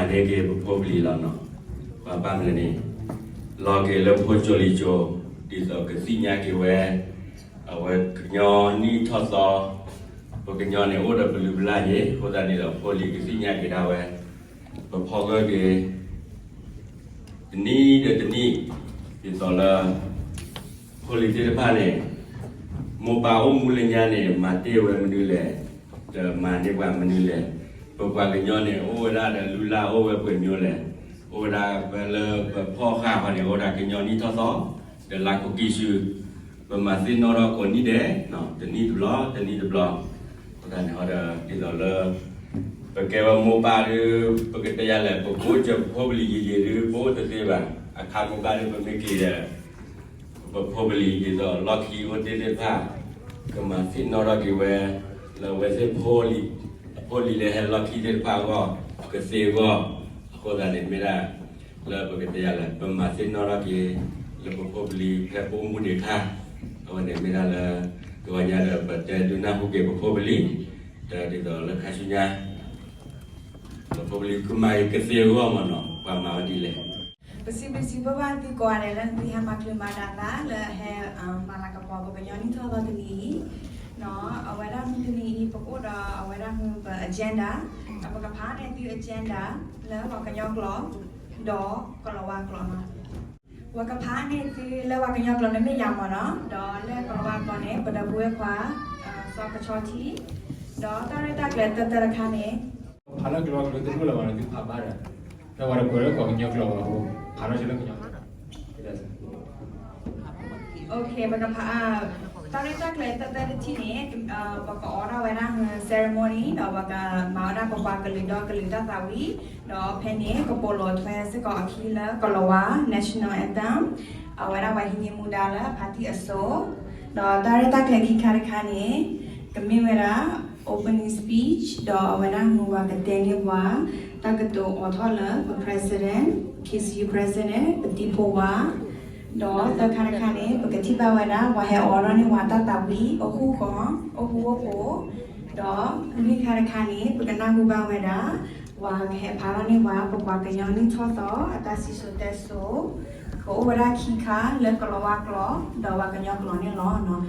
ဟ့ၣ်က့ၤပဖိပလံၤလီၤနီၤ. ဘၣ်မနုၤလဲၣ်န့ၣ် လီၤက့ၤလၢဖိကၠိလံၤကၠိ ဒ်သိးကသ့ၣ်ညါက့ၤဝဲ အဝဲကညီနံၣ်ထီၣ်သီ ပကညီန့ၣ် အိၣ်ဒီးပလုၢ်ပလၢ်ယ့ၣ် အဃိသတးန့ၣ်ဒီး ဖိလံၤကသ့ၣ်ညါက့ၤဒၣ်ဝဲ ပဖီၣ်ဂၢၢ်က့ၤ တနံၣ်ဒီးတနံၣ် ဒ်သိးလၢ ဖိလံၤသ့ၣ်တဖၣ်န့ၣ် မိၢ်ပၢ်အိၣ်မူလၢညါန့ၣ် မၤတ့ၢ်ဝဲမနုၤလဲၣ်, ဒီးမၤန့ၢ်ပှၤမနုၤလဲၣ်. ပပှၤကညီန့ၣ် အိၣ်ဝဲဒၣ်ဒီးလုၢ်လၢ်အိၣ်ဝဲပှဲၤမံၤလဲၣ်. အိၣ်ဝဲဒၣ်ဖဲလၢပဖီၣ်ဃာ်ဃီန့ၣ် အိၣ်ဝဲဒၣ်ကညီနံၣ်ထီၣ်သီ ဒီးလါခိၣ်ကံၢ်ဆူ ပမၤသ့ၣ်နီၣ်ထီၣ်ကိးနံၣ်ဒဲး တနံၣ်တဘျီ တနံၣ်တဘျီ. အဃိသတးန့ၣ်ဒီး ဒ်သိးလၢ ပကဲဝဲမိၢ်ပၢ်ဒီး ပကတဲယၤလဲၣ် ပကအိၣ်စၢၤပဖိပလံၤယံာ်ယံာ်ဒီး ပအိၣ်တသ့ဘၣ်. အခါမိၢ်ပၢ်ဒီး ပမ့ၢ်က့ၤဒီး ပဖိပလံၤဒ်သိးလီၢ်ခံအိၣ်တ့ၢ်သ့ၣ်တဖၣ် ကမၤသ့ၣ်နီၣ်ထီၣ်က့ၤဝဲ လၢအဝဲသ့ၣ် အဖိလံၤလၢဟဲလီၢ်ခံသ့ၣ်တဖၣ်အဂီၢ် ကသ့အဂီၢ်. အဃိသတးန့ၣ်မ့ၢ်ဒၣ် လၢပကတဲယၤလဲၣ် ပမၤသ့ၣ်နီၣ်ထီၣ်က့ၤ လၢပဖိပလံၤဖဲပအိၣ်မူဒံးအခါ အဝဲန့ၣ်မ့ၢ်ဒၣ်လၢ ကဝဲညါဒီး ပတဲဒုးနၢ်ဟူက့ၤပဖိပလံၤ ဒီးဒ်သိးလၢခါဆူညါ ပဖိပလံၤကမၤက့ၤကသ့အဂီၢ်မ့ၢ်နီၤ ပှၤမၤဝဲဒ်လဲၣ်. ပစံးဘျုးစံးဖှိၣ်ဘၣ်သုကိးဂၤဒဲး လၢသုဟဲမၤချုးမၤဒၣ်သး လၢဟဲမၤလၤကပီၤ ပကညီနံၣ်ထီၣ်သီတနံၤအံၤ, အဝဲဒၣ်မုၢ်တနံၤအံၤ ပကအိၣ်ဒီးအဝဲဒၣ်မုၢ်ပ agenda, ဒီးပကဖးန့ၢ်သု agenda လၢပှၤကညီကျိာ် ဒီးကလီၤဝါကျိာ်လီၤ. ပကဖးန့ၢ်သုလၢပှၤကညီကျိာ်န့ၣ်မ့ၢ်ယၤမ့ၢ်နီၤ, ဒီးလၢကလီၤဝါကျိာ်န့ၣ် ပဒီပုၢ်ဝဲၢ်ခွါ စီၤကဆီထံ, ဒီးတၢ်ရဲၣ်တၢ်ကျဲၤတၢတၢတခါန့ၣ် ဖးလၢကလီၤဝါကျိာ်တဒူၣ်လၢၤဘၣ်န့ၣ် သုဖးဘၣ်ဒီး လၢပှၤဒီပုၢ်ဝဲၢ်လၢပှၤကညီကျိာ်အဃိ ဖးထီၣ်က့ၤလၢကညီကျိာ် ပကဖး တၢ်ရဲၣ်တၢ်ကျဲၤတၢတၢတထံၣ်န့ၣ် ပကအိးထီၣ်ဝဲဒၣ် ceremony ဒီးပကမၤဝဲဒၣ်ပပှၤကလုာ်ဒီကလုာ်တၢ်သးဝံၣ်, ဒီးဖဲန့ၣ် ကပိာ်လိာ်ထွဲစ့ၢ်ကီးအခံလၢကလီၤဝါ national anthem, အဝဲဒၣ်ပှၤဟံးန့ၢ်မူဒါလၢအဖါတံၢ်အစိၤ, ဒီးတၢ်ရဲၣ်တၢ်ကျဲၤခံခါတခါန့ၣ် ကမ့ၢ်ဝဲဒၣ် opening speech ဒီးအဝဲဒၣ်မုၢ်ဝၤကတဲန့ၢ်ပှၤ တၢ်ကတိၤအိးထီၣ်လၢပ president, KCU president ပတံၤဖိဝါ, ဒီးသၢခါတခါန့ၣ် ပကထံၣ်ဘၣ်ဝဲဒၣ် ပှၤဟဲအိးထီၣ်န့ၢ်ပှၤတၢ်သးဝံၣ် အိၣ်ဃူဃီ အိၣ်ဃူအိၣ်ဖိး, ဒီးလွံၢ်ခါတခါန့ၣ် ပကနၢ်ဟူဘၣ်ဝဲဒၣ် ပှၤကဟဲဖးထီၣ်န့ၢ်ပှၤ ပပှၤကညီနံၣ်ထီၣ်သီ အတၢ်စံၣ်စိၤတဲစိၤ, ကအိၣ်ဝဲဒၣ်ခံခါလၢကလီၤဝါကျိာ် ဒီးပှၤကညီကျိာ်န့ၣ်လီၤ.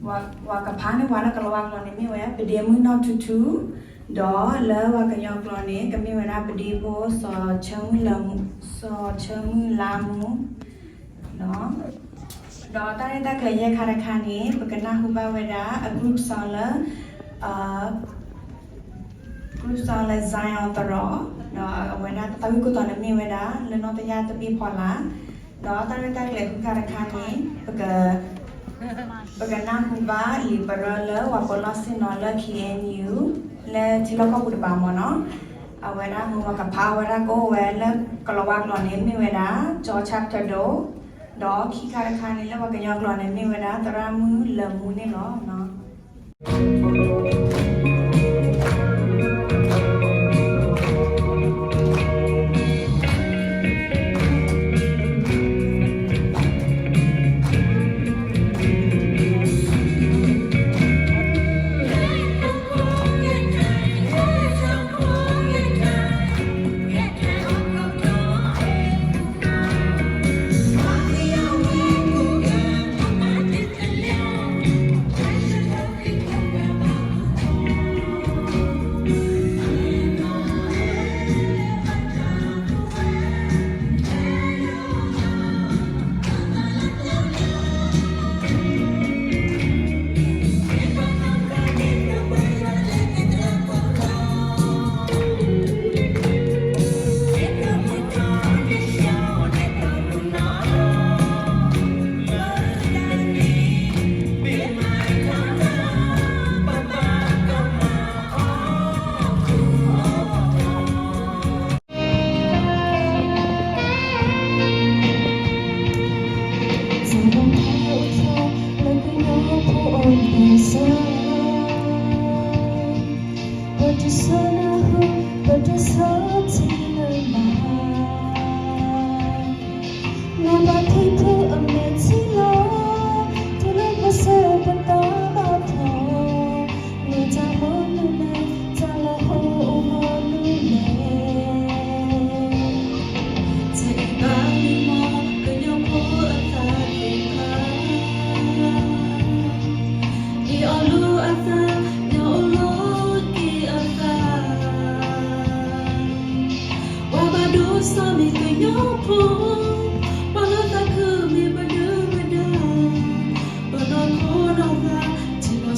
ပှၤကဖးန့ၢ်ပှၤလၢကလီၤဝါကျိာ်န့ၣ်မ့ၢ်ဝဲ ပဒ့မုၣ်နီၢ်ထူထူ, ဒီးလၢပှၤကညီကျိာ်န့ၣ် ကမ့ၢ်ဝဲဒၣ်ပဒ့ဖိ စီၤဆၢမုၢ်လၢမူ, စီၤဆၢမုၢ်လါမူ ဒီးတၢ်ရဲၣ်တၢ်ကျဲၤယဲၢ်ခါတခါန့ၣ် ပကနၢ်ဟူဘၣ်ဝဲဒၣ် အ group song လၢ group song လၢ Zion သရိာ်, ဒီးအဝဲဒၣ်တၢ်ဂ့ၢ်ခိၣ်တီန့ၣ်မ့ၢ်ဝဲဒၣ် လၢနီၢ်တယၢ်တဘ့ၣ်ဖီလာ်, ဒီးတၢ်ရဲၣ်တၢ်ကျဲၤဃုခါတခါန့ၣ် ပက ပကနၢ်ဟူဘၣ်လံာ်ပရၢလၢပှၤပၢၤလီၢ်ဆ့ၣ်နီၤလၢ KNU လၢထံလီၢ်ကီၢ်ပူၤတပၤမ့ၢ်နီၤ, အဝဲဒၣ်မုၢ်ဝၤကဖးဝဲဒၣ်ကအိၣ်ဝဲလၢကလီၤဝါကျိာ်န့ၣ် မ့ၢ်ဝဲဒၣ် ကၠီ chapter ဒိၣ်, ဒီးခံခါတခါန့ၣ် လၢပှၤကညီကျိာ်န့ၣ် မ့ၢ်ဝဲဒၣ်သရၣ်မုၣ်လၢမူန့ၣ်လီၤ.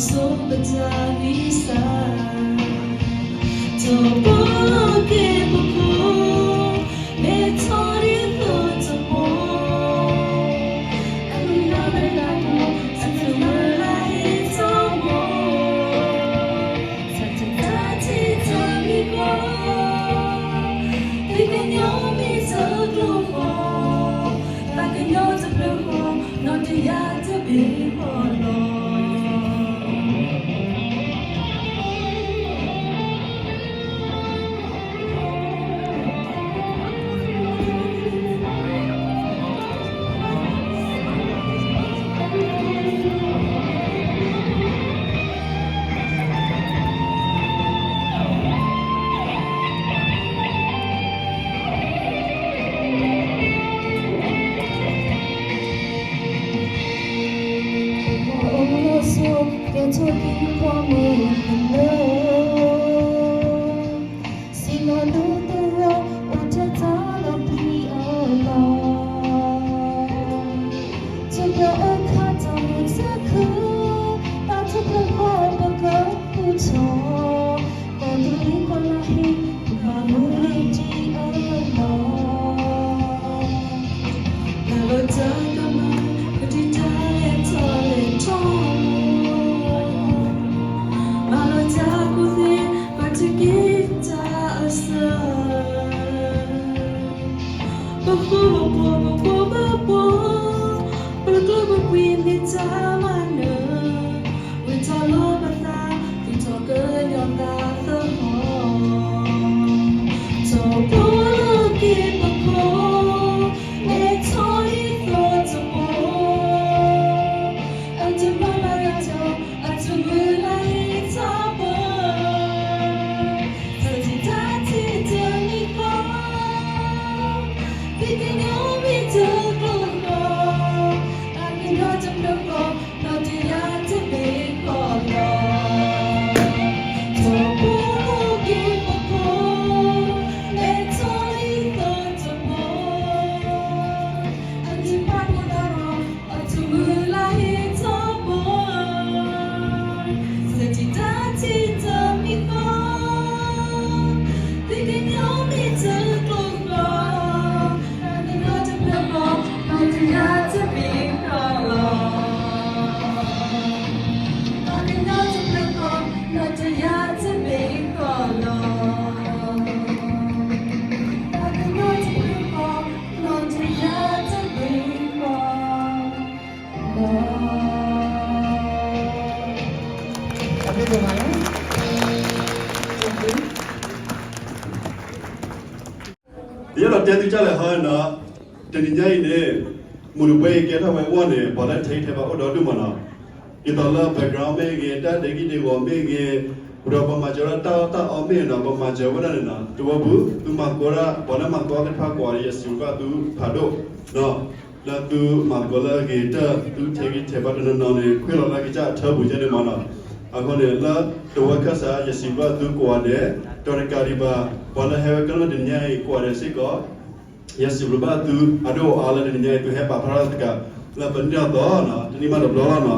ဆိပတၢ်ဂံၢ်စၢ်, ထီဘိက့ၤပခိၣ်, မ့ၢ်ထီဒ်သိးတဘိ, အမုၢ်လၢ်မုၢ်လၢ်မီၤ, အတမုၢ်လၢ်ဟ့ၣ်ထီဘိ, ဆၢထံတၢ်ထံၣ်တမံၤဃီ, သုကညီမ့ၢ်တကျိၤဃီ, သးကညီတဖျၢၣ်ဃီ, နီၢ်တယၢ်တဘ့ၣ်ဃီလီၤ. ပအိၣ်မူလၢစိၤ ကဲထီၣ်က့ၤပှၤမုၣ်ကလၢာ်, စံၣ်လီၤဒိသရၣ် အိၣ်ထဲတၢ်လီၢ်ပျံၤအလီၢ်, ကၠိပှၤအိၣ်ခါတၢ်မုာ်တၢ်ခုၣ်, တၢ်ထူၣ်ဖျဲးဃီပကကူၣ်ထီၣ်, ကီၢ်သူလ့ၤကီၢ်လၢ်ဟ့ၣ် ပဘၣ်မူလၢဒ်အလီၢ်, တၢ်လီၢ်တၢ်ကမၣ် ပတုာ်တၢ်လဲၤထီၣ်လဲၤထီ, မၤလီၤတၢ်ကူၣ်သ့ ပာ်တ့ၢ်က့ၤတၢ်အဆၢ, ပဃိပပှီၢ်ပပှီၢ်ဘၣ်ပှီၢ်, ပကျၢၢ်ပပှ့ၤမ့ၢ်တၢ်မၤနၢၤ, ဝံၤထီၣ်လီၤပသး သူၣ်ထီၣ်ကညီၤသးသဟီၣ်, ထီဘိလၢက့ၤပခိၣ်, မ့ၢ်ထီဒ်သိးတဘိ, အတမုၢ်လၢ်ယၤထီ, အတမုၢ်လၢ်ဟ့ၣ်ထီဘိ, ဆၢထံတၢ်ထံၣ်တမံၤဃီ, သုကညီမ့ၢ်တကျိၤဃီ, သးကညီတဖျၢၣ်ဃီ, နီၢ်တယၢ်တဘ့ၣ်ဃီလီၤ. ထီဘိလၢက့ၤပခိၣ်, မ့ၢ်ထီဒ်သိးတဘိ, အတပာ်ဖှိၣ်သးဒီး အတမုၢ်လၢ်ဟ့ၣ်ထီဘိ, ဆၢထံတၢ်ထံၣ်တမံၤဃီ, သုကညီမ့ၢ်တကျိၤဃီ, သးကညီတဖျၢၣ်ဃီ, နီၢ်တယၢ်တဘ့ၣ်ဃီလီၤ. သးကညီတဖျၢၣ်ဃီ, နီၢ်တယၢ်တဘ့ၣ်ဃီလီၤ. သးကညီတဖျၢၣ်ဃီ, နီၢ်တယၢ်တဘ့ၣ်ဃီလီၤ. ယအဲၣ်ဒိးတဲသုကၢ်လဲၣ်ဟီနီၤ, တနံၤညါအံၤန့ၣ်, မုၢ်တဘိအံၤကဲထီၣ်ဝဲအဂီၢ်န့ၣ် ပှၤလၢအထဲးဂံၢ်ထဲးဘါအိၣ်ဒီဒူၣ်မးနီၤ, ဒ်သိးလၢ background မ့ၢ်ဂ့ၤ, တၢ်ဒဲးကံၢ်ဒဲးဂီၤမ့ၢ်ဂ့ၤ, ဒီးပမၤစၢၤဝဲဒၣ်တၢ်အီၣ်တၢ်အီမ့ၢ်ဂ့ၤနီၤ, ပမၤစၢၤဝဲဒၣ်န့ၣ်နီၤ, တဝီပူၤ သုမၤသကိးဒၣ်, ပှၤလၢမၤသကိးကထါကွၢ်ဒီး ယစံးဘျုးဘၣ်သုဖးဒိၣ်နီၤ, လၢသုမၤသကိးလၢအဂ့ၤကတၢၢ်, သုထဲးဂံၢ်ထဲးဘါတနီၤနီၤန့ၣ် ခွဲးလီၤလၢကစၢ်အထၢပူၤယဲန့ၣ်မးနီၤ. အဃိန့ၣ် လၢတဝီခၢၣ်စး ယစံးဘျုးဘၣ်သုကိးဂၤဒဲး, ဒီးတကးဒံးဘၣ် ပှၤလၢဟဲဝဲကဲထီၣ်တနံၤညါအံၤကိးဂၤဒဲးစ့ၢ်ကီး ယစံးဘျုးဘၣ်သုအဒိၣ်အါလၢတနံၤညါအံၤ သုဟဲပာ်ဖျါထီၣ်သကိး လၢပနံၣ်အသီ, တနံၣ်မးတဘျီလီၤနီၤ.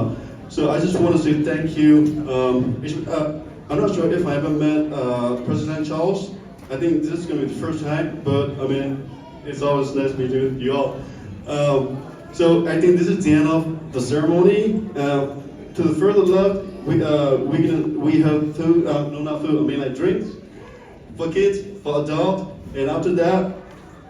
So I just want to say thank you. Um, it's, uh, I'm not sure if I ever met uh, President Charles. I think this is going to be the first time, but I mean, it's always nice meeting with you all. Um, so I think this is the end of the ceremony. Uh, to the further left, we uh, we can we have food. Uh, no, not food. I mean like drinks for kids, for adults, and after that,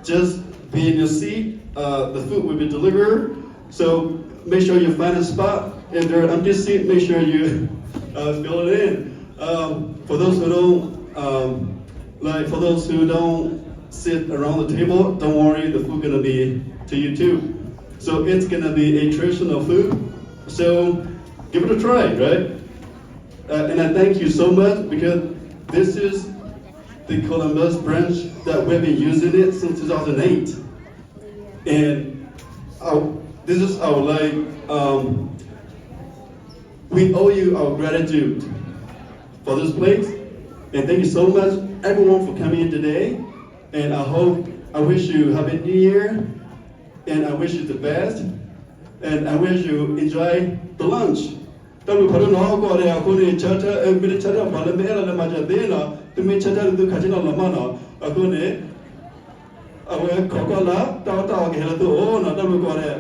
just be in your seat. Uh, the food will be delivered. So make sure you find a spot. If there are empty seats, make sure you uh, fill it in. Um, for those who don't, um, like for those who don't sit around the table, don't worry, the food gonna be to you too. So it's gonna be a traditional food. So give it a try, right? Uh, and I thank you so much because this is the Columbus branch that we've been using it since two thousand eight. And our, this is our like, um, we owe you our gratitude for this place. And thank you so much, everyone, for coming in today. And I hope, I wish you happy New Year. And I wish you the best. And I wish you enjoy the lunch. တၢ်ဘျုးဖးဒိၣ်နီၤ အကိးဂၤဒဲးအဃိန့ၣ် ဆၢထၢၣ် မ့ၢ်တဆၢထၢၣ်ပှၤလၢမ့ၢ်အဲၣ်လီၤလၢမၤစၢၤသ့နီၤ သုမ့ၢ်ဆၢထၢၣ်ဒီးသုခးဆ့ၣ်နီၤလီၤမးနီၤ အဃိန့ၣ် အဝဲခိးကွၢ်လၢ တၢ်အီၣ်တၢ်အီကဟဲလၢသုအိၣ်နီၤ တၢ်ဘျုးကိးဂၤဒဲး